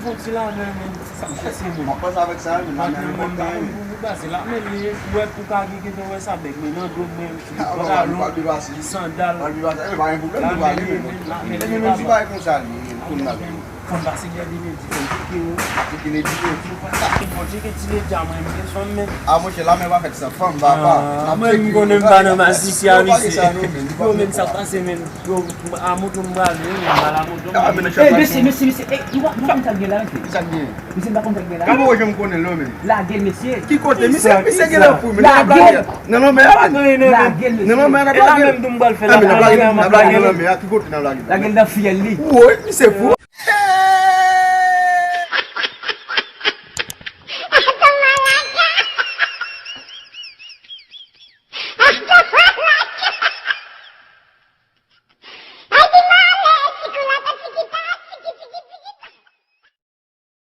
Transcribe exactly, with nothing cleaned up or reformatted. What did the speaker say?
Yon ti lamè, men, sa k pase, men? M ap panse avèk sa, men lamè, mwen pa gen. Ou pase lamè, li, ou wè, pou ka gen, gen, wè sa bèk, men nan do, men, pantalon, sandal, lamè, men, lamè, men, men, ti bagay konsa, li, konn la. Fanm pase gen di men, di fanm pike yo. Pike gen di men. Yo pa sa konpòte gen ti medya, mwen, men fanm, men. A, monchè, lamè pa fèt san fanm, papa. Mwen, m konnen m pa nan masisi a, mesye. Yo, men, sa k pase, men. Yo, a moto m prale, wi, men m pa la moto m. Ah, men nan chèf la. Mesye, mesye, mesye, ey, nou pa, nou pa konn sa k gen la, mesye. Ki sa k gen? Mesye, m pa konn sa k gen la. Kòman w janm konnen l, non, men? Lage l, mesye. Ki kote? Misye, misye gen nan fou, men n ap lage. Lage l. Nan lanmè a, lage l. Lage l, mesye. E la menm tou m pral fè la. Ah, men n ap lage, n ap lage nan lanmè a. Ki kote n ap lage? Lage l nan fyèl li. Woy, misye fou.